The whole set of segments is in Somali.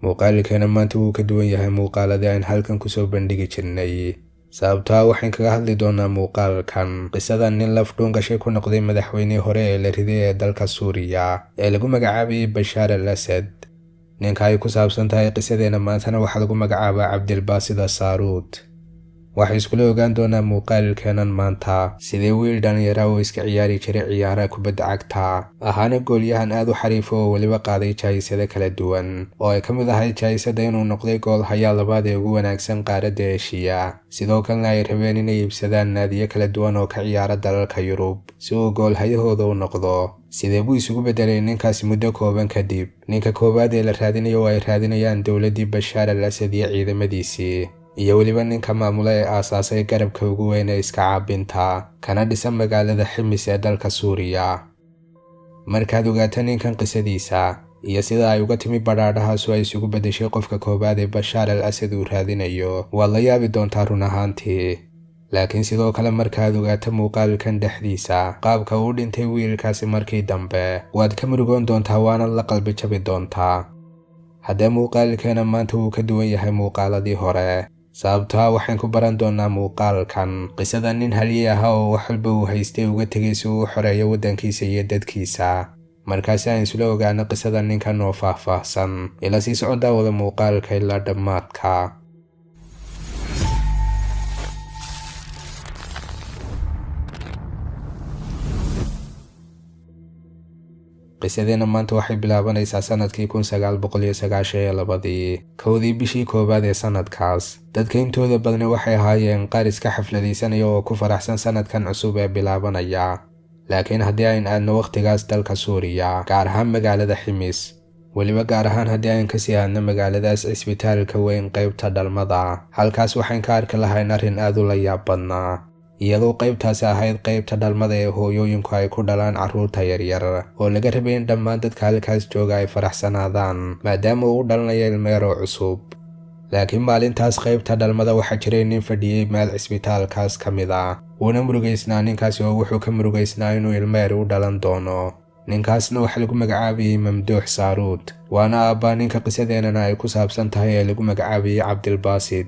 Muuqaalkeena maanta wuu ka duwan yahay muuqaaladii aan halkan kusoo bandhigi jirnay, sababtoo ah waxaan kaga hadli doonaa muuqaalkan qisada nin laf dhuungashay ku noqday madaxweynihii hore ee la riday ee dalka Suuriya ee lagu magacaabayay Bashaar al Asad. Ninka ay ku saabsan tahay qisadeena maantana waxaa lagu magacaabaa Cabdilbaasid Saaruut. Waxay iskula ogaan doonaa muuqaalkeenan maanta sidee wiil dhalinyara oo iska ciyaari jiray ciyaaraha kubadda cagta, ahaana goolyahan aad u xariifo oo weliba qaaday jaayisado kala duwan oo ay ka mid ahayd jaayisada inuu noqday gool hayaa labaad ee ugu wanaagsan qaaradda Eeshiya. Sidoo kalena ay rabeen inay iibsadaan naadiyo kala duwan oo ka ciyaara dalalka Yurub si uu goolhayahooda u noqdo. Sidee buu isugu bedelay ninkaasi muddo kooban kadib ninka koowaad ee la raadinayo oo ay raadinayaan dowladdii Bashaar al Asad iyo ciidamadiisii, iyo weliba ninka maamula ee aasaasay garabka ugu weyn ee iska caabinta kana dhisan magaalada Ximis ee dalka Suuriya? Markaad ogaato ninkan qisadiisa iyo sida ay uga timi badhaadhahaasu ay isugu beddeshay qofka koowaad ee Bashaar al Asad uu raadinayo, waad la yaabi doontaa run ahaantii. Laakiin sidoo kale markaad ogaato muuqaalkan dhexdiisa qaabka uu dhintay wiilkaasi markii dambe, waad ka murugoon doontaa waana la qalbi jabi doontaa. Haddee muuqaalkeena maanta wuu ka duwan yahay muuqaaladii hore, sababtoo ah waxaan ku baran doonaa muuqaalkan qisada nin halyey ahaa oo wax walba uu haystay uga tegay si uu u xoreeyo waddankiisa iyo dadkiisa. Markaasi aan isla ogaano qisada ninkan oo faahfaahsan. Ila sii soco, daawada muuqaalka ilaa dhammaadka. Qisadeena maanta waxay bilaabanaysaa sanadkii 1992-dii, 1-dii bishii koowaad ee sanadkaas. Dadka intooda badani waxay ahaayeen qaar iska xafladaysanaya oo ku faraxsan sanadkan cusub ee bilaabanaya. Laakiin haddii ayn aadno wakhtigaas dalka Suuriya, gaar ahaan magaalada Ximis, weliba gaar ahaan haddii aan kasii aadno magaaladaas cisbitaalka weyn qaybta dhalmada, halkaas waxaan ka arki lahayn arrin aad u la yaab badnaa. Iyadoo qaybtaasi ahayd qaybta dhalmada ee hooyooyinku ay ku dhalaan carruurta yaryar, oo laga rabay in dhammaan dadka halkaas jooga ay faraxsanaadaan maadaama uu u dhalanayo ilmeeroo cusub. Laakiin maalintaas qaybta dhalmada waxaa jiray nin fadhiyey meel cisbitaalkaas ka mid ah, wuuna murugaysnaa ninkaasi, oo wuxuu ka murugaysnaa inuu ilmeer u dhalan doono. Ninkaasna waxaa lagu magacaabayey Mamduux Saaruut, waana aabbaa ninka qisadeenana ay ku saabsan tahay ee lagu magacaabayey Cabdilbaasid.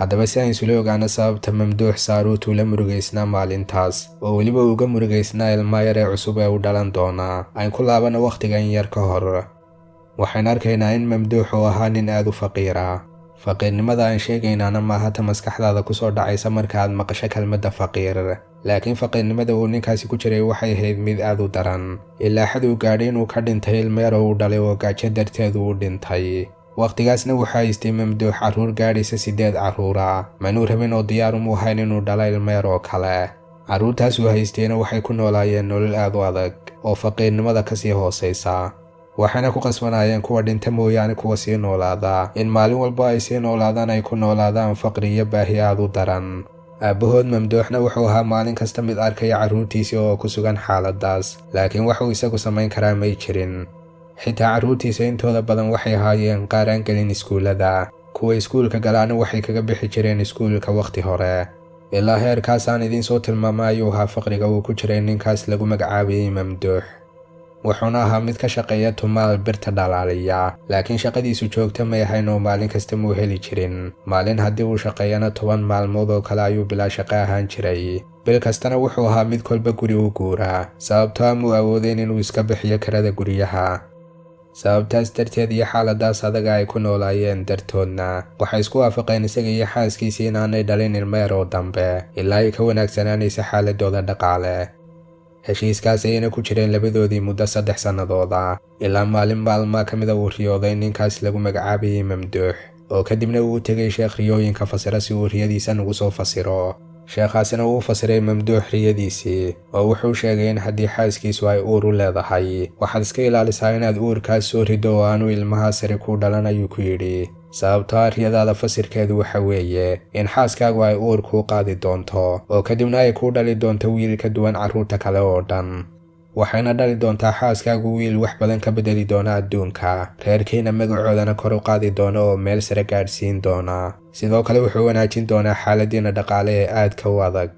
Haddaba si aan isula ogaano sababta Mamduux Saaruut uu la murugaysnaa maalintaas, oo weliba uuga murugaysnaa ilmaa yar ee cusub ee u dhalan doonaa, aan ku laabano wakhtigan yar ka hor. Waxaan arkaynaa in Mamduux uu ahaa nin aad u faqiira. Faqiirnimada aan sheegaynaana maaha ta maskaxdaada kusoo dhacaysa marka aad maqasho kelmadda faqiir, laakiin faqiirnimada uu ninkaasi ku jiray waxay ahayd mid aad u daran, ilaa xad uu gaadhay inuu ka dhintay ilmeer oo uu dhalay oo gaajo darteedu u dhintay. Wakhtigaasna wuxuu haystay Mamduux carruur gaadhaysa 8 carruura. Manuu rabin oo diyaar umuu hayn inuu dhala ilmeer oo kale. Carruurtaas uu haystayna waxay ku noolaayeen nolol aad u adag oo faqiirnimada kasii hoosaysa, waxayna ku qasbanaayeen kuwa dhinta mooyaane kuwa sii noolaada in maalin walba ay sii noolaadaan ay ku noolaadaan faqri iyo baahi aad u daran. Aabbahood Mamduuxna wuxuu ahaa maalin kasta mid arkaya carruurtiisii oo ku sugan xaaladaas, laakiin waxuu isagu samayn karaa may jirin. Xitaa carruurtiisa intooda badan waxay ahaayeen qaar aan gelin iskuullada, kuwa iskuulka galaana waxay kaga bixi jireen iskuulka wakhti hore. Ilaa heerkaas aan idiin soo tilmaamay ayuu ahaa faqriga uu ku jiray ninkaas lagu magacaabayey Mamduux. Wuxuuna ahaa mid ka shaqeeya tumaal birta dhalaaliya, laakiin shaqadiisu joogta may ahayn oo maalin kasta muu heli jirin. Maalin haddii uu shaqeeyana 10 maalmood oo kale ayuu bilaa shaqo ahaan jiray. Bil kastana wuxuu ahaa mid kolba guri u guuraa, sababtoo ah muu awoodeyn inuu iska bixiyo kirada guryaha. Sababtaas darteed iyo xaaladaas adaga ay ku noolaayeen dartoodna waxay isku waafaqeen isaga iyo xaaskiisii inaanay dhalin ilmeer oo dambe ilaa ay ka wanaagsanaanaysa xaaladooda dhaqaale. Heshiiskaas ayayna ku jireen labadoodii muddo 3 sannadooda, ilaa maalin maalmaa ka mida uu riyooday ninkaas lagu magacaabayey Mamduux, oo kadibna uu u tegay sheekh riyooyinka fasira si uu riyadiisan ugu soo fasiro. Sheekhaasina uu fasiray Mamduux riyadiisii, oo wuxuu sheegay in haddii xaaskiisu ay uur u leedahay, waxaad iska ilaalisaa inaad uurkaas soo riddo oo aanu ilmahaa sari ku dhalan, ayuu ku yidhi, sababtoo ah riyadaada fasirkeedu waxa weeye in xaaskaagu ay uur kuu qaadi doonto oo kadibna ay kuu dhali doonto wiil ka duwan carruurta kale oo dhan. Waxayna dhali doontaa xaaskaagu wiil wax badan ka bedeli doona adduunka, reerkiina magacoodana kor u qaadi doona oo meel sare gaadhsiin doona. Sidoo kale wuxuu wanaajin doonaa xaaladiina dhaqaale ee aadka u adag.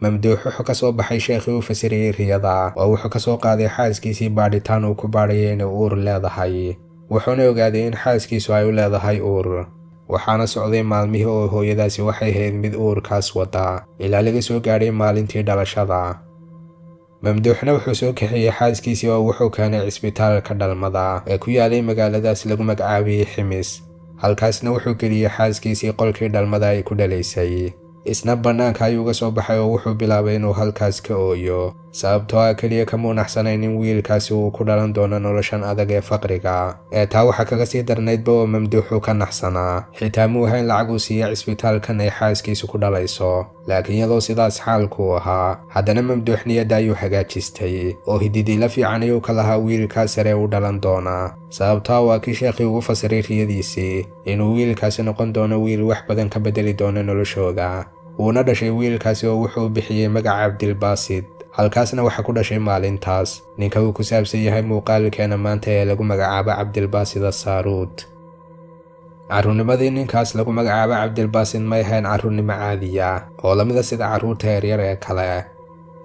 Mamduux wuxuu ka soo baxay sheekhii u fasirayey riyada, oo wuxuu ka soo qaaday xaaskiisii baadhitaan uu ku baadhayay inay uur leedahay. Wuxuuna ogaaday in xaaskiisu ay u leedahay uur. Waxaana socday maalmihii oo hooyadaasi waxay ahayd mid uurkaas wada ilaa laga soo gaadhay maalintii dhalashada. Mamduuxna wuxuu soo kaxeeyey xaaskiisii oo wuxuu keenay cisbitaalka dhalmada ee ku yaalay magaaladaas lagu magacaabiyey Ximis. Halkaasna wuxuu geliyey xaaskiisii qolkii dhalmada ay ku dhalaysay. Isna bannaanka ayuu uga soo baxay oo wuxuu bilaabay inuu halkaas ka ooyo, sababtoo ah keliya kama unaxsanayn in wiilkaasi uu ku dhalan doono noloshan adag ee faqriga. Ee taa waxaa kaga sii darnaydba oo Mamduuxu ka naxsanaa, xitaa muu hayn lacag uu siiya cisbitaalkan ay xaaskiisu ku dhalayso. Laakiin iyadoo sidaas xaalku ahaa, haddana Mamduux niyadda ayuu hagaajistay oo hididiila fiican ayuu ka lahaa wiilkaas sare u dhalan doonaa, sababtaa waa kii sheekhii ugu fasiray riyadiisii inuu wiilkaasi noqon doono wiil wax badan ka bedeli doono noloshooda. Wuuna dhashay wiilkaasi oo wuxuu bixiyey magaca Cabdilbaasid. Halkaasna waxaa ku dhashay maalintaas ninka uu ku saabsan yahay muuqaalkeena maanta ee lagu magacaabo Cabdilbaasid Assaaruud. Carruurnimadii ninkaas lagu magacaabo Cabdilbaasid may ahayn carruurnimo caadiya oo lamida sida carruurta yaryar ee kale.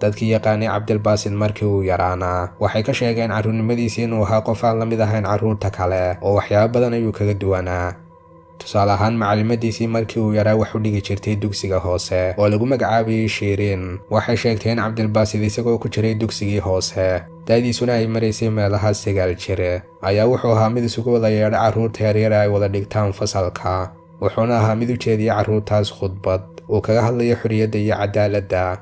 Dadkii yaqaanay Cabdilbaasid markii uu yaraanaa waxay ka sheegeen carruurnimadiisii inuu ahaa qof aan la mid ahayn carruurta kale, oo waxyaabo badan ayuu kaga duwanaa. Tusaale ahaan, macallimadiisii markii uu yaraa wax u dhigi jirtay dugsiga hoose oo lagu magacaabayey Shiiriin waxay sheegtay in Cabdilbaasid isagoo ku jiray dugsigii hoose, da'diisuna ay maraysay meelaha 9 jir, ayaa wuxuu ahaa mid isugu wada yeedha carruurta yaryar ay wada dhigtaan fasalka, wuxuuna ahaa mid u jeediya carruurtaas khudbad uu kaga hadlayo xorriyadda iyo cadaaladda.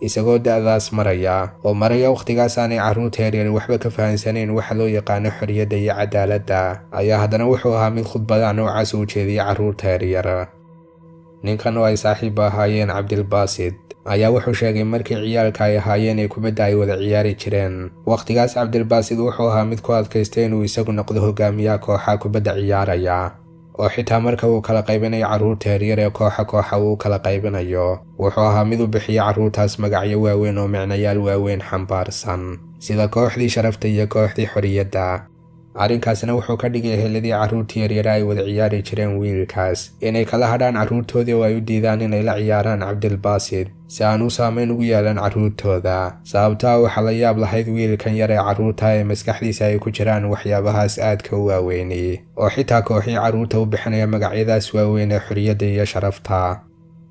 Isagoo da'daas maraya oo maraya wakhtigaas aanay carruurta yaryar waxba ka fahansanayn waxa loo yaqaano xorriyadda iyo cadaaladda, ayaa haddana wuxuu ahaa mid khudbadaha noocaas u jeediya carruurta yaryar. Ninkan oo ay saaxiibba ahaayeen Cabdilbaasid ayaa wuxuu sheegay markii ciyaalka ay ahaayeen ee kubadda ay wada ciyaari jireen wakhtigaas, Cabdilbaasid wuxuu ahaa mid ku adkaystay inuu isagu noqdo hogaamiyaha kooxa kubadda ciyaaraya, oo xitaa marka uu kala qaybinayo carruurta yaryar ee kooxa kooxa uu kala qaybinayo, wuxuu ahaa mid u bixiya carruurtaas magacyo waaweyn oo micnayaal waaweyn xambaarsan, sida kooxdii sharafta iyo kooxdii xorriyadda. Arrinkaasna wuxuu ka dhigay eheladii carruurtii yaryara ay wada ciyaari jireen wiilkaas inay kala hadhaan carruurtoodii oo ay u diidaan inay la ciyaaraan Cabdilbaasid, si aan u saameyn ugu yeelan carruurtooda, sababtaa waxaa la yaab lahayd wiilkan yar ee carruurta ee maskaxdiisa ay ku jiraan waxyaabahaas aadka u waaweyni, oo xitaa kooxii carruurta u bixinaya magacyadaas waaweyn ee xorriyadda iyo sharafta.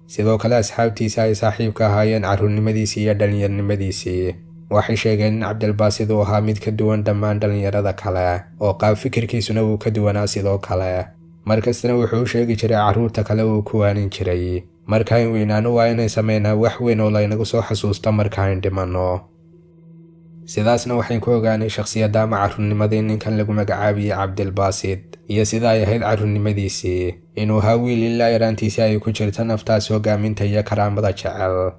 Sidoo kale, asxaabtiisa ay saaxiibka ahaayeen carruurnimadiisii iyo dhallinyarnimadiisii waxay sheegeen in Cabdilbaasid uu ahaa mid ka duwan dhammaan dhallinyarada kale, oo qaab fikirkiisuna uu ka duwanaa. Sidoo kale, markastana wuxuu u sheegi jiray carruurta kale uu ku waanin jiray, "Markaan weynaano waa inay sameynaa wax weyn oo laynagu soo xasuusto markaan dhimanno." Sidaasna waxayn ku ogaanay shakhsiyadda ama carruurnimadii ninkan lagu magacaabiyey Cabdilbaasid iyo sida ay ahayd carruurnimadiisii, inuu ahaa wiil ilaa yaraantiisii ay ku jirta naftaas hogaaminta iyo karaamada jecel.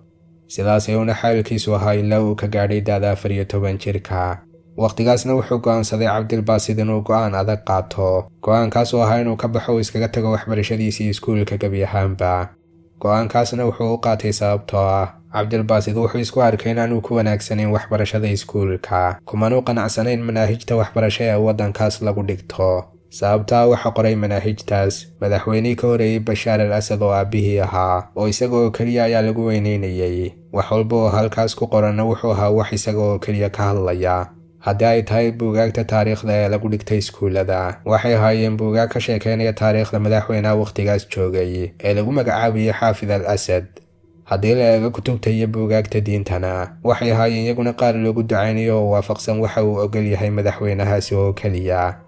Sidaas ayuuna xaalkiisu ahaa ilaa uu ka gaadhay da'da 14 jirka. Wakhtigaasna wuxuu go'aansaday Cabdilbaasid inuu go'aan adag qaato, go'aankaas oo ahaa inuu ka baxo uu iskaga tago waxbarashadiisii iskuulka gebi ahaanba. Go'aankaasna wuxuu u qaatay sababtoo ah Cabdilbaasid wuxuu isku arkay inaanuu ku wanaagsanayn waxbarashada iskuulka, kumanuu qanacsanayn manaahijta waxbarasho ee waddankaas lagu dhigto, sababtaa waxa qoray manaahijtaas madaxweynihii ka horeeyey Bashaar al Asad oo aabbihii ahaa, oo isaga oo keliya ayaa lagu weyneynayay. Wax walba oo halkaas ku qoranna wuxuu ahaa wax isaga oo keliya ka hadlaya. Haddii ay tahay buugaagta taariikhda ee lagu dhigtay iskuullada, waxay ahaayeen buugaag ka sheekeynaya taariikhda madaxweynaha wakhtigaas joogay ee lagu magacaabiyey Xaafid al Asad. Haddii la eego kutubta iyo buugaagta diintana, waxay ahaayeen iyaguna qaar loogu ducaynayo oo waafaqsan waxa uu ogol yahay madaxweynahaasi oo keliya.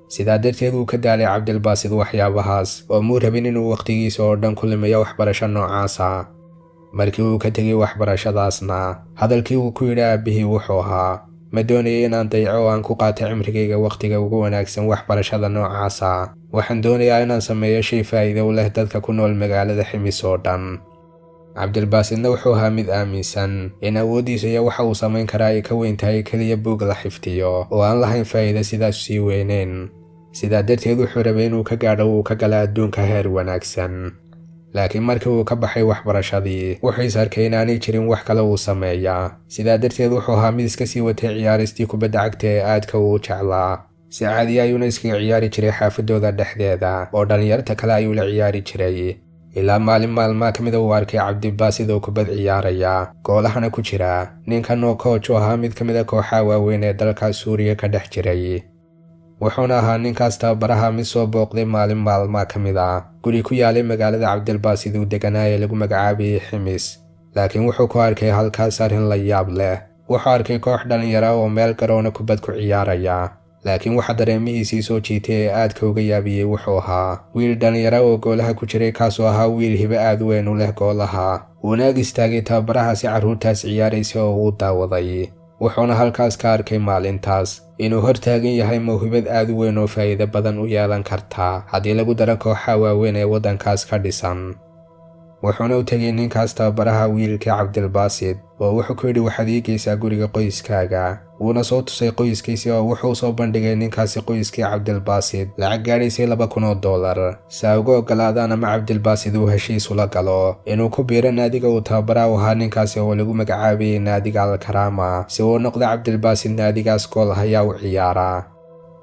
Sidaa darteed wuu ka daalay Cabdilbaasid waxyaabahaas, oo muu rabin inuu wakhtigiisa oo dhan ku lumiyo waxbarasho noocaasa. Markii uu ka tegay waxbarashadaasna, hadalkii uu ku yidhi aabbihii wuxuu ahaa, "Ma doonaya inaan dayaco oo aan ku qaato cimrigayga wakhtiga ugu wanaagsan waxbarashada noocaasa. Waxaan doonayaa inaan sameeyo shay faa'iido u leh dadka ku nool magaalada Ximis oo dhan." Cabdilbaasidna wuxuu ahaa mid aaminsan in awooddiisa iyo waxa uu samayn karaa ay ka weyn tahay keliya buug la xifdiyo oo aan lahayn faa'iido sidaas sii weyneyn. Sidaa darteed wuxuu rabay inuu ka gaadho uu ka gala adduunka heer wanaagsan. Laakiin markii uu ka baxay waxbarashadii, wuxuu is arkay inaanay jirin wax kale uu sameeyaa. Sidaa darteed wuxuu ahaa mid iska sii watay ciyaaristii kubadda cagta ee aadka uu jeclaa. Si caadiya ayuuna iskaga ciyaari jiray xaafadooda dhexdeeda, oo dhallinyarta kale ayuu la ciyaari jiray, ilaa maalin maalmaa ka mida uu arkay Cabdibaasid oo kubad ciyaaraya, goolahana ku jira, ninkan oo coach u ahaa mid ka mid a kooxaha waaweyn ee dalka Suuriya ka dhex jiray. Wuxuuna ahaa ninkaas tababaraha mid soo booqday maalin maalmaa ka mid ah guri ku yaalay magaalada Cabdilbaasid uu deganaa ee lagu magacaabayay Ximis. Laakiin wuxuu ku arkay halkaas arrin la yaab leh. Wuxuu arkay koox dhallinyara oo meel garoona kubad ku ciyaaraya. Laakiin waxa dareemihiisii soo jiitay ee aadka uga yaabiyey wuxuu ahaa wiil dhallinyara oo goolaha ku jiray, kaasoo ahaa wiil hibo aad u weyn u leh goolaha. Wuuna ag istaagay tababarahaasi carruurtaas ciyaaraysa oo uu daawaday. Wuxuuna halkaas ka arkay maalintaas inuu hortaagan yahay mawhibad aad u weyn oo faa'iido badan u yeelan karta haddii lagu daro kooxaha waaweyn ee waddankaas ka dhisan. Wuxuuna u tegay ninkaas tababaraha wiilkii Cabdilbaasid oo wuxuu ku yidhi, "Waxaad ii geysaa guriga qoyskaaga." Wuuna soo tusay qoyskiisii oo wuxuu soo bandhigay ninkaasi qoyskii Cabdilbaasid lacag gaadhaysay $2,000 si ay uga ogolaadaan ama Cabdilbaasid uu heshiis ula galo inuu ku biiro naadiga uu tababaraha u ahaa ninkaasi oo lagu magacaabayay naadiga Alkaraama, si uu noqdo Cabdilbaasid naadigaas gool hayaa u ciyaara.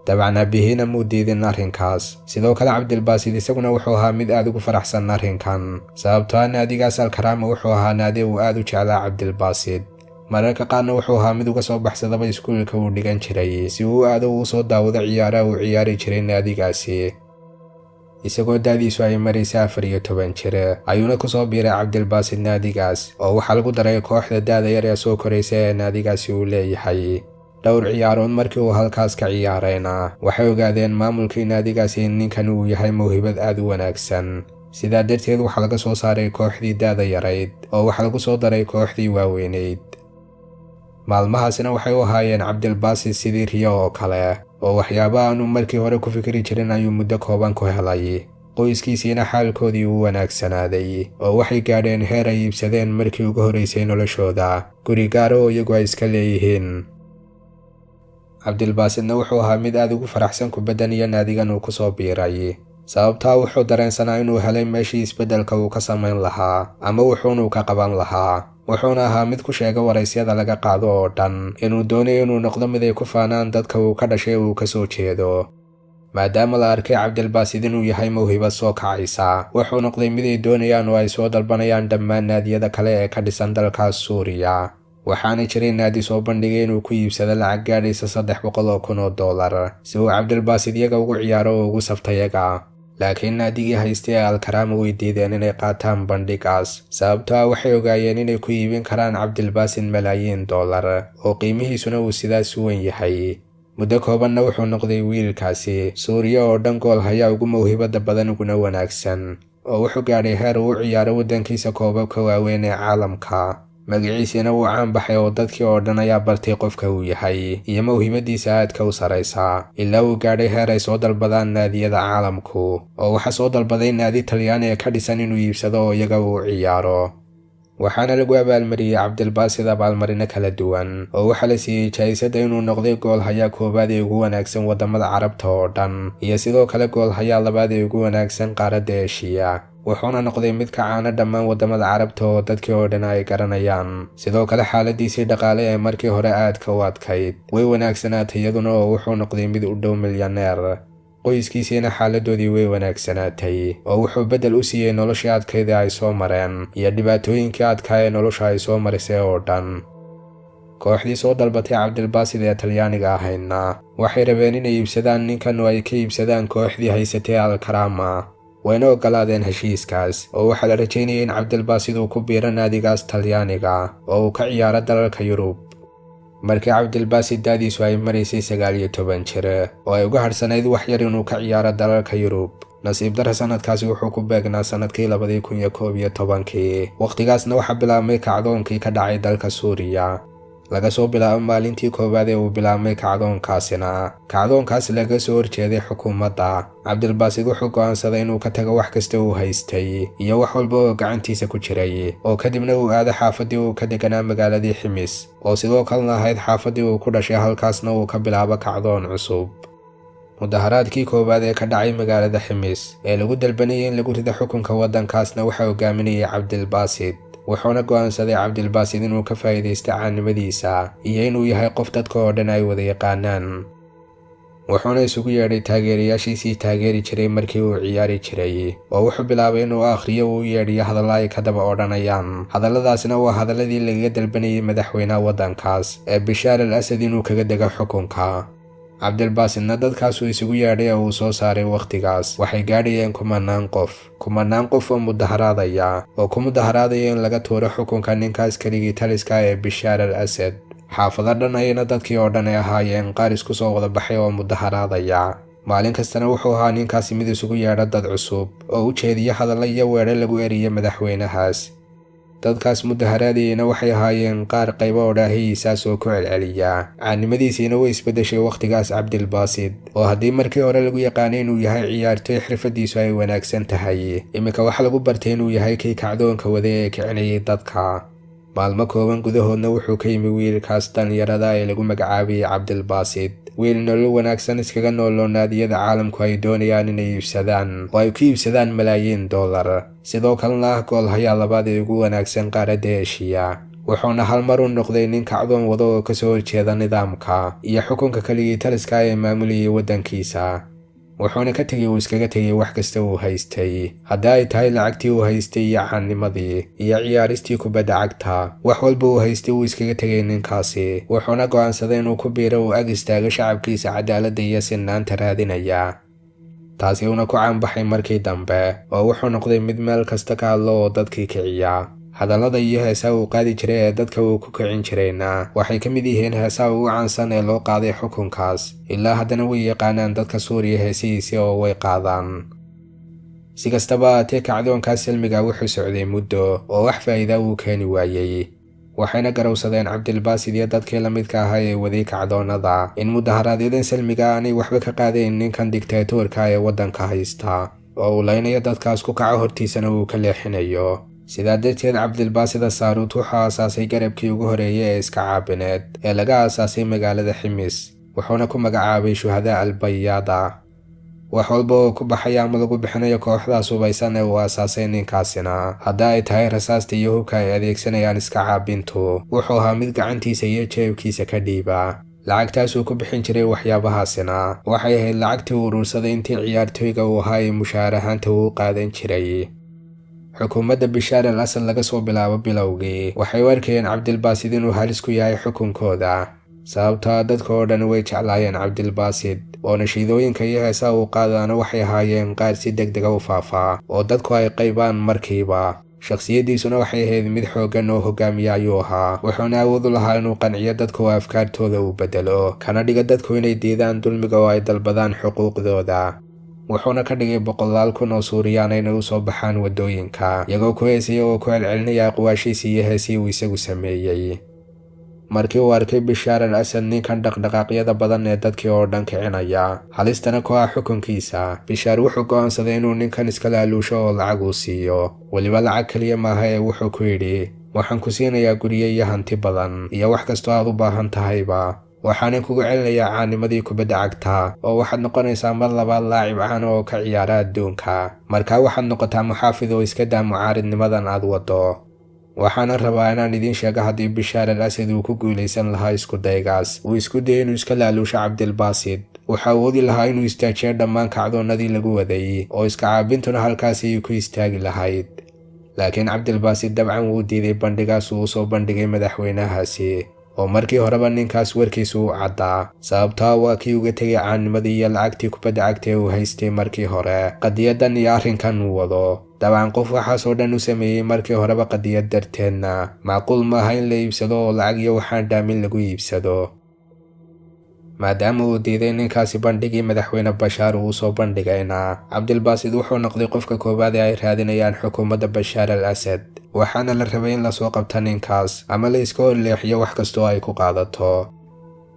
Dabcan aabihiina muu diidin arrinkaas. Sidoo kale Cabdilbaasid isaguna wuxuu ahaa mid aad ugu faraxsan arrinkan, sababtoo ah naadigaas Alkaraama wuxuu ahaa naadi uu aad u jeclaa Cabdilbaasid. Mararka qaarna wuxuu ahaa mid uga soo baxsadaba iskuulka uu dhigan jiray si uu aado uu soo daawado ciyaaraha uu ciyaari jiray naadigaasi. Isagoo da'diisu ay maraysay 14 jir ayuuna kusoo biiray Cabdilbaasid naadigaas, oo waxaa lagu daray kooxda da'da yar ee soo koraysa ee naadigaasi uu leeyahay. Dhowr ciyaarood markii uu halkaas ka ciyaarayna, waxay ogaadeen maamulkii naadigaasi in ninkan uu yahay mawhibad aad u wanaagsan. Sidaa darteed waxaa laga soo saaray kooxdii da'da yarayd oo waxaa lagu soo daray kooxdii waaweynayd. Maalmahaasina waxay u ahaayeen Cabdilbaasid sidii riyo oo kale, oo waxyaaba aanu markii hore ku fikri jirin ayuu muddo kooban ku helay. Qoyskiisiina xaalkoodii uu wanaagsanaaday oo waxay gaadheen heer ay iibsadeen markii ugu horraysay noloshooda guri gaara oo iyagu ay iska leeyihiin. Cabdilbaasidna wuxuu ahaa mid aad ugu faraxsan kubaddan iyo naadigan uu kusoo biiray, sababtaa wuxuu dareensanaa inuu helay meeshii isbeddelka uu ka samayn lahaa ama wuxuunuu ka qaban lahaa. Wuxuuna ahaa mid ku sheega waraysyada laga qaado oo dhan inuu doonayo inuu noqdo mid ay ku faanaan dadka uu ka dhashay uu ka soo jeedo. Maadaama la arkay Cabdilbaasid inuu yahay mawhibad soo kacaysa, wuxuu noqday mid ay doonayaan oo ay soo dalbanayaan dhammaan naadiyada kale ee ka dhisan dalkaas Suuriya. Waxaana jiray naadi soo bandhigay inuu ku iibsado lacag gaadhaysa $300,000 si uu Cabdilbaasid iyaga ugu ciyaaro oo ugu saftayaga. Laakiin naadigii haystay ee Alkaraama way diideen inay qaataan bandhigaas, sababtoo ah waxay ogaayeen inay ku iibin karaan Cabdilbaasid malaayiin dollar oo qiimihiisuna uu sidaas u weyn yahay. Muddo koobanna wuxuu noqday wiilkaasi Suuriya oo dhan gool hayaa ugu mawhibadda badan uguna wanaagsan, oo wuxuu gaadhay heer uu u ciyaaro waddankiisa koobabka waaweyn ee caalamka. Magaciisiina wuu caan baxay oo dadkii oo dhan ayaa bartay qofka uu yahay iyo mawhibadiisa aadka u saraysa, ilaa uu gaadhay heer ay soo dalbadaan naadiyada caalamku, oo waxaa soo dalbaday naadi Talyaani ee ka dhisan inuu iibsado oo iyaga uu ciyaaro. Waxaana lagu abaalmariyey Cabdilbaasid abaalmarino kala duwan, oo waxaa la siiyey jaa'isadda inuu noqday goolhayaa koowaad ee ugu wanaagsan waddamada Carabta oo dhan iyo sidoo kale goolhayaa labaad ee ugu wanaagsan qaaradda Eshiya. Wuxuuna noqday mid ka caana dhammaan waddamada Carabta oo dadkii oo dhan ay garanayaan. Sidoo kale xaaladiisii dhaqaale ee markii hore aadka u adkayd way wanaagsanaatay iyaduna, oo wuxuu noqday mid u dhow milyaneer. Qoyskiisiina xaaladoodii way wanaagsanaatay, oo wuxuu beddel u siiyey noloshii adkayd ee ay soo mareen iyo dhibaatooyinkii adkaa ee nolosha ay soo marisay oo dhan. Kooxdii soo dalbatay Cabdilbaasid ee Talyaaniga ahaydna waxay rabeen inay iibsadaan ninkan oo ay ka iibsadaan kooxdii haysatay Alkarama, wayna ogolaadeen heshiiskaas, oo waxaa la rajaynayay in Cabdilbaasid uu ku biiro naadigaas Talyaaniga oo uu ka ciyaaro dalalka Yurub. Markii Cabdilbaasid da'diisu ay maraysay 19 jir oo ay uga hadhsanayd wax yar inuu ka ciyaaro dalalka Yurub, nasiib darra sanadkaasi wuxuu ku beegnaa sanadkii 2011-kii. Wakhtigaasna waxaa bilaabmay kacdoonkii ka dhacay dalka Suuriya. Laga soo bilaabo maalintii koowaad ee uu bilaabmay kacdoonkaasina, kacdoonkaas laga soo horjeeday xukuumadda, Cabdilbaasid wuxuu go'aansaday inuu ka tago wax kasta uu haystay iyo wax walba oo gacantiisa ku jiray, oo kadibna uu aado xaafaddii uu ka deganaa magaaladii Ximis, oo sidoo kalena ahayd xaafaddii uu ku dhashay, halkaasna uu ka bilaabo kacdoon cusub. Mudaharaadkii koowaad ee ka dhacay magaalada Ximis ee lagu dalbanayay in lagu rido xukunka waddankaasna waxaa hogaaminayay Cabdilbaasid. Wuxuuna go'aansaday Cabdilbaasid inuu ka faa'iidaysto caannimadiisa iyo inuu yahay qof dadka oo dhan ay wada yaqaanaan. Wuxuuna isugu yeedhay taageerayaashiisii taageeri jiray markii uu ciyaari jiray, oo wuxuu bilaabay inuu akhriyo uu u yeedhiyo hadalla ay ka daba odhanayaan. Hadalladaasina waa hadalladii lagaga dalbanayay madaxweynaha waddankaas ee Bishaar al Asad inuu kaga dego xukunka. Cabdilbaasidna dadkaasuu isugu yeedhay oo uu soo saaray wakhtigaas waxay gaadhayeen kumanaan qof, kumanaan qof oo mudaharaadaya oo ku mudaharaadaya in laga tuuro xukunka ninkaas keligii taliska ee Bishaar al Asad. Xaafado dhan ayayna dadkii oo dhan ay ahaayeen qaar isku soo wada baxay oo mudaharaadaya. Maalin kastana wuxuu ahaa ninkaasi mid isugu yeedha dad cusub oo u jeediya hadalla iyo weedho lagu eriya madaxweynahaas. Dadkaas mudaharaadayeyna waxay ahaayeen qaar qaybo odhaahihiisaas oo ku celceliya. Caannimadiisiina way isbeddeshay wakhtigaas Cabdilbaasid, oo haddii markii hore lagu yaqaanay inuu yahay ciyaartoy xirfadiisu ay wanaagsan tahay, iminka waxaa lagu bartay inuu yahay kii kacdoonka waday ee kicinayay dadka. Maalmo kooban gudahoodna wuxuu ka yimi wiilkaas dhallinyarada ee lagu magacaabayay Cabdilbaasid, wiil nolol wanaagsan iskaga nooloo naadiyada caalamku ay doonayaan inay iibsadaan oo ay ku iibsadaan malaayiin dollar, sidoo kalena ah goolhayaa labaad ee ugu wanaagsan qaaradda Eshiya. Wuxuuna hal mar u noqday nin kacdoon wado oo kasoo horjeeda nidaamka iyo xukunka keligii taliska ee maamulayay waddankiisa. Wuxuuna ka tegey, uu iskaga tegay wax kasta uu haystay, haddii ay tahay lacagtii uu haystay iyo caannimadii iyo ciyaaristii kubadda cagta. Wax walba uu haystay wuu iskaga tegay ninkaasi, wuxuuna go'aansaday inuu ku biiro, uu ag istaago shacabkiisa cadaaladda iyo sinaanta raadinaya. Taasi uuna ku caanbaxay markii dambe, oo wuxuu noqday mid meel kasta ka hadlo oo dadkii kiciya. Hadallada iyo heesaha uu qaadi jiray ee dadka uu ku kicin jirayna waxay ka mid yihiin heesaha ugu caansan ee loo qaaday xukunkaas. Ilaa haddana way yaqaanaan dadka Suuriya heesihiisii oo way qaadaan. Si kastaba ahaatee, kacdoonkaas silmiga wuxuu socday muddo oo wax faa'iida uu keeni waayey. Waxayna garowsadeen Cabdilbaasid iyo dadkii la midka ahaa ee waday kacdoonnada in mudaharaadyaddan silmiga aanay waxba ka qaadayn ninkan digtaatoorka ee waddanka haysta, oo uu laynayo dadkaas ku kaco hortiisana uu ka leexinayo. Sidaa darteed Cabdilbaasid Asaaruut wuxuu aasaasay garabkii ugu horeeyay ee iska caabineed ee laga aasaasay magaalada Ximis, wuxuuna ku magacaabay Shuhadaa Albayaada. Wax walba oo ku baxaya ama lagu bixinayo kooxdaas hubaysan ee uu aasaasay ninkaasina, hadda ay tahay rasaasta iyo hubka ay adeegsanayaan iska caabintu, wuxuu ahaa mid gacantiisa iyo jeebkiisa ka dhiiba. Lacagtaasuu ku bixin jiray waxyaabahaasina waxay ahayd lacagtii uu urursaday intii ciyaartoyga uu ahaa ee mushaar ahaanta uu qaadan jiray. Xukuumadda Bishaar al Asad laga soo bilaabo bilowgii waxay u arkayeen Cabdilbaasid inuu halis ku yahay xukunkooda, sababtaa dadka oo dhan way jeclaayeen Cabdilbaasid, oo nashiidooyinka iyo heesaha uu qaadaana waxay ahaayeen qaar si deg dega u faafaa oo dadku ay qaybaan markiiba. Shakhsiyaddiisuna waxay ahayd mid xooggan oo hogaamiye ayuu ahaa, wuxuuna awood u lahaa inuu qanciyo dadka oo afkaartooda uu bedelo, kana dhigo dadku inay diidaan dulmiga oo ay dalbadaan xuquuqdooda. Wuxuuna ka dhigay boqolaal kun oo Suuriyaan inay u soo baxaan waddooyinka, iyagoo ku heesaya oo ku celcelinaya aqwaashiisii iyo heesii uu isagu sameeyey. Markii uu arkay Bishaar al Asad ninkan dhaqdhaqaaqyada badan ee dadkii oo dhan kicinaya, halistana ku ah xukunkiisa, Bishaar wuxuu go'aansaday inuu ninkan iska laaluusho oo lacag uu siiyo. Weliba lacag keliya maaha ee wuxuu ku yidhi: "Waxaan ku siinayaa guryo iyo hanti badan iyo wax kastoo aad u baahan tahayba, waxaanan kugu celinayaa caanimadii kubadda cagta, oo waxaad noqonaysaa mar labaad laacib caan oo ka ciyaara adduunka. Markaa waxaad noqotaa muxaafid oo iska daa mucaaridnimadan aad waddo." Waxaana rabaa inaan idiin sheego, haddii Bishaar al Asad uu ku guulaysan lahaa isku daygaas uu isku dayay inuu iska laaluusho Cabdilbaasid, wuxuu awoodi lahaa inuu istaajiyo dhammaan kacdoonnadii lagu waday, oo iska caabintuna halkaasi ay ku istaagi lahayd. Laakiin Cabdilbaasid dabcan wuu diiday bandhigaas uu usoo bandhigay madaxweynahaasi, oo markii horeba ninkaas warkiisu u caddaa, sababtaa waa kii uga tegay caanimadii iyo lacagtii kubadda cagta ee uu haystay markii hore qadiyadan iyo arrinkan uu wado. Dabcan qof waxaasoo dhan u sameeyey markii horeba qadiyad darteedna macquul maaha in la iibsado oo lacag iyo waxaan dhaamin lagu iibsado. Maadaama uu diiday ninkaasi bandhigii madaxweyne Bashaar uu usoo bandhigayna, Cabdilbaasid wuxuu noqday qofka koowaad ee ay raadinayaan xukuumadda Bashaar al Asad, waxaana la rabay in lasoo qabto ninkaas ama la iska horleexiyo wax kastoo ay ku qaadato.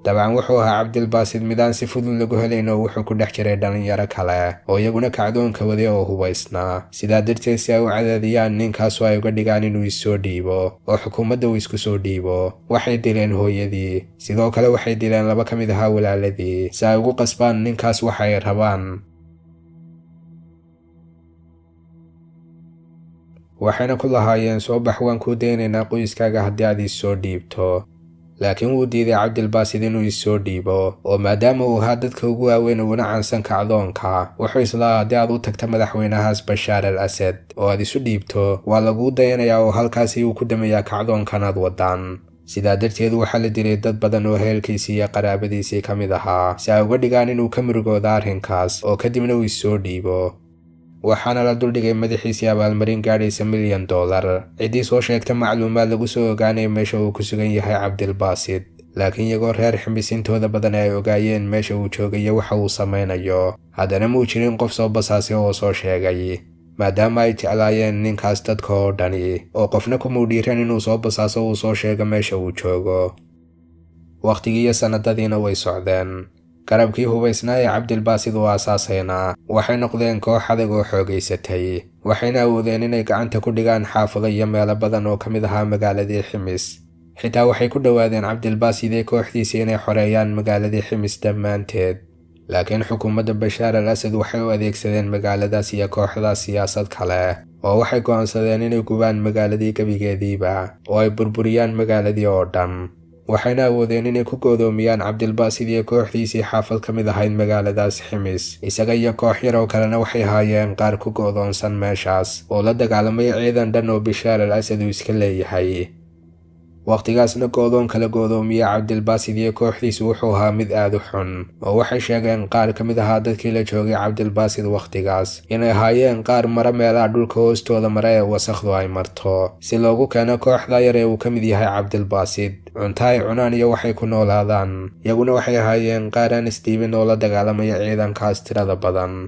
Dabcan wuxuu ahaa Cabdilbaasid midaan si fudud lagu helayn, oo wuxuu ku dhex jiray dhalinyaro kale oo iyaguna kacdoonka waday oo hubaysnaa. Sidaa darteed, si ay u cadaadiyaan ninkaasoo ay uga dhigaan inuu issoo dhiibo oo xukuumadda uu isku soo dhiibo, waxay dileen hooyadii, sidoo kale waxay dileen laba ka mid ahaa walaaladii, si ay ugu qasbaan ninkaas waxa ay rabaan. Waxayna ku lahaayeen: "Soo bax, waan kuu daynaynaa qoyskaaga haddii aad issoo dhiibto." Laakiin wuu diiday Cabdilbaasid inuu issoo dhiibo, oo maadaama uu ahaa dadka ugu waaweyn uguna caansan kacdoonka, wuxuu islaa haddii aad u tagto madaxweynahaas Bashaar al Asad oo aad isu dhiibto, waa laguu dayanayaa oo halkaasi uu ku damayaa kacdoonkan aad wadaan. Sidaa darteed waxaa la dilay dad badan oo heelkiisii iyo qaraabadiisii ka mid ahaa, si ay uga dhigaan inuu ka murugooda arrinkaas oo kadibna uu is-soo dhiibo. Waxaana la duldhigay madaxiisii abaalmarin gaadhaysa $1 milyan ciddii soo sheegta macluumaad lagu soo ogaanaya meesha uu ku sugan yahay Cabdilbaasid. Laakiin iyagoo reer Ximis intooda badan ay ogaayeen meesha uu joogayo, waxa uu samaynayo, haddana muu jirin qof soo basaasay oo soo sheegay, maadaama ay jeclaayeen ninkaas dadka oo dhani, oo qofna kumuu dhiiran inuu soo basaaso, uu soo sheego meesha uu joogo. Wakhtigii iyo sanadadiina way socdeen. Garabkii hubaysnaa ee Cabdilbaasid uu aasaasayna waxay noqdeen koox adag oo xoogaysatay, waxayna awoodeen inay gacanta ku dhigaan xaafado iyo meelo badan oo ka mid ahaa magaaladii Ximis. Xitaa waxay ku dhowaadeen Cabdilbaasid ee kooxdiisii inay xoreeyaan magaaladii Ximis dhammaanteed. Laakiin xukuumadda Bashaar al Asad waxay u adeegsadeen magaaladaas iyo kooxdaas siyaasad kale, oo waxay go'aansadeen inay gubaan magaaladii gebigeediiba oo ay burburiyaan magaaladii oo dhan. Waxayna awoodeen inay ku goodoomiyaan Cabdilbaasid iyo kooxdiisii xaafad ka mid ahayd magaaladaas Ximis. Isaga iyo koox yar oo kalena waxay ahaayeen qaar ku go'doonsan meeshaas oo la dagaalamay ciidan dhan oo Bashaar al Asad uu iska leeyahay. Wakhtigaasna go'doon kala go'doomiye Cabdilbaasid iyo kooxdiisu wuxuu ahaa mid aad u xun, oo waxay sheegeen qaar ka mid ahaa dadkii la joogay Cabdilbaasid wakhtigaas inay ahaayeen qaar mara meelaha dhulka hoostooda mara ee wasakhdu ay marto, si loogu keeno kooxda yar ee uu ka mid yahay Cabdilbaasid cunto ay cunaan iyo waxay ku noolaadaan. Iyaguna waxay ahaayeen qaar aan isdiibin oo la dagaalamaya ciidankaas tirada badan.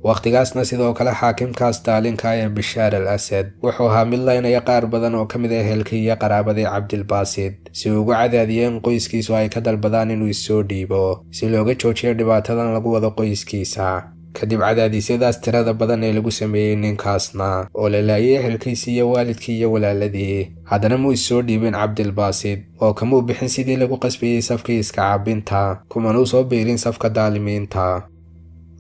Wakhtigaasna sidoo kale xaakimkaas daalinka ee Bashaar al Asad wuxuu ahaa mid laynaya qaar badan oo ka mid ah ehelkii iyo qaraabadii Cabdilbaasid, si ugu cadaadiyeen qoyskiisu ay ka dalbadaan inuu is-soo dhiibo, si looga joojiyo dhibaatadan lagu wado qoyskiisa. Kadib cadaadisyadaas tirada badan ee lagu sameeyey ninkaasna, oo la laayay ehelkiisii iyo waalidkii iyo walaaladii, haddana muu is-soo dhiibin Cabdilbaasid, oo kamuu bixin sidii lagu qasbayey safkii iska caabinta, kumanuu soo biirin safka daalimiinta.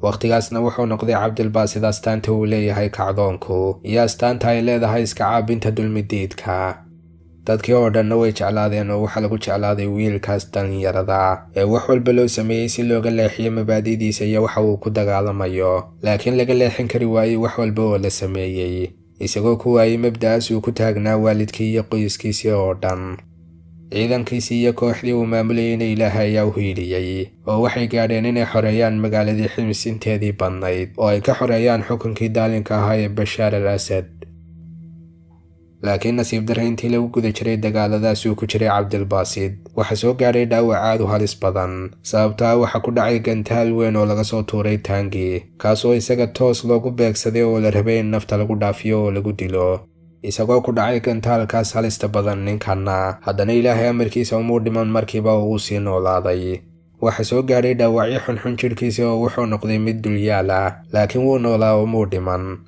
Wakhtigaasna wuxuu noqday Cabdilbaasid astaanta uu leeyahay kacdoonku iyo astaanta ay leedahay iska caabinta dulmidiidka. Dadkii oo dhanna way jeclaadeen, oo waxaa lagu jeclaaday wiilkaas dhallinyarada ee wax walba loo sameeyey si looga leexiyo mabaadi'diisa iyo waxa uu ku dagaalamayo, laakiin laga leexin kari waayey wax walba oo la sameeyey, isagoo ku waayey mabda'aas uu ku taagnaa waalidkii iyo qoyskiisii oo dhan. Ciidankiisii iyo kooxdii uu maamulayeyna Ilaahay ayaa u hiiliyey, oo waxay gaadheen inay xoreeyaan magaaladii Ximis inteedii badnayd, oo ay ka xoreeyaan xukunkii daalinka ahaa ee Bashaar al Asad. Laakiin nasiib darre, intii lagu guda jiray dagaaladaas uu ku jiray Cabdilbaasid waxaa soo gaadhay dhaawac aad u halis badan, sababtaa waxaa ku dhacay gantaal weyn oo laga soo tuuray taangi, kaasoo isaga toos loogu beegsaday oo la rabay in nafta lagu dhaafiyo oo lagu dilo. Isagoo ku dhacay gantaalkaas halista badan ninkanna, haddana Ilaahay amarkiisa umuu dhiman markiiba oo uu sii noolaaday. Waxaa soo gaadhay dhaawacyo xunxun jidhkiisa, oo wuxuu noqday mid dulyaal ah, laakiin wuu noolaa oo muu dhiman.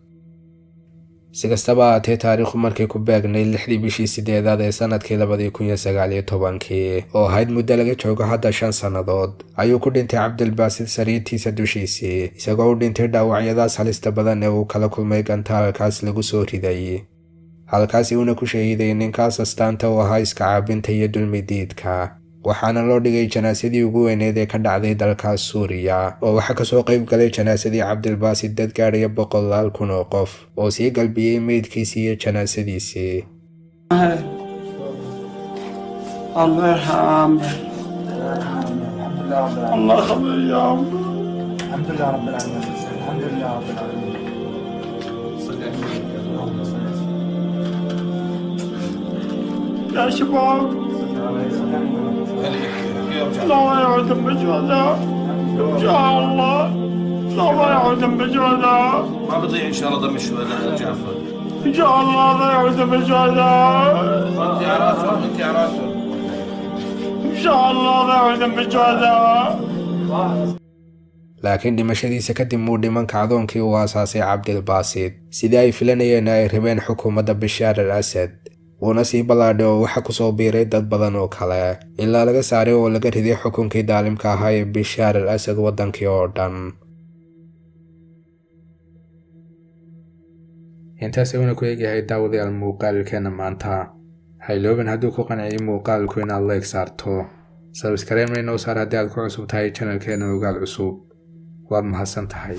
Si kastaba ahaatee, taariikhdu markay ku beegnay 6dii bishii 8aad ee sanadkii 2019-kii, oo ahayd muddo laga joogo hadda 5 sannadood, ayuu ku dhintay Cabdilbaasid sariirtiisa dushiisii, isagoo u dhintay dhaawacyadaas halista badan ee uu kala kulmay gantaalkaas lagu soo riday. Halkaasi uuna ku shahiiday ninkaas astaanta u ahaa iska caabinta iyo dulmidiidka. Waxaana loo dhigay janaasadii ugu weyneed ee ka dhacday dalkaas Suuriya, oo waxaa kasoo qayb galay janaasadii Cabdilbaasid dad gaadhaya boqolaal kun oo qof oo sii galbiyey meydkiisii iyo janaasadiisii. الله يرحم عمي. الله يخليه يا عمي. الحمد لله رب العالمين، الحمد لله رب العالمين. صل على النبي، اللهم صل على يا شباب، لا يضيع دم الشهداء ان شاء الله، لا يضيع دم الشهداء. ما بيضيع ان شاء الله دم الشهداء يا جعفر. ان شاء الله لا يضيع دم الشهداء. انت على راسهم، انت على راسهم. ان شاء الله لا يضيع دم الشهداء. Laakiin dhimashadiisa kadib muu dhiman kacdoonkii uu aasaasay Cabdilbaasid, sidii ay filanayeen ay rabeen xukuumadda Bashaar al Asad, wuuna sii ballaadhay, oo waxaa kusoo biiray dad badan oo kale, ilaa laga saaray oo laga riday xukunkii daalimka ahaa ee Bashaar al Asad waddankii oo dhan. Intaas uuna ku eegyahay, daawadayaal, muuqaalkeena maanta. Haylooban hadduu ku qanciyay muuqaalku inaad like saarto, subscribe inoo saar haddii aad ku cusub tahay channelkeena Ogaal Cusub. Waad mahadsan tahay.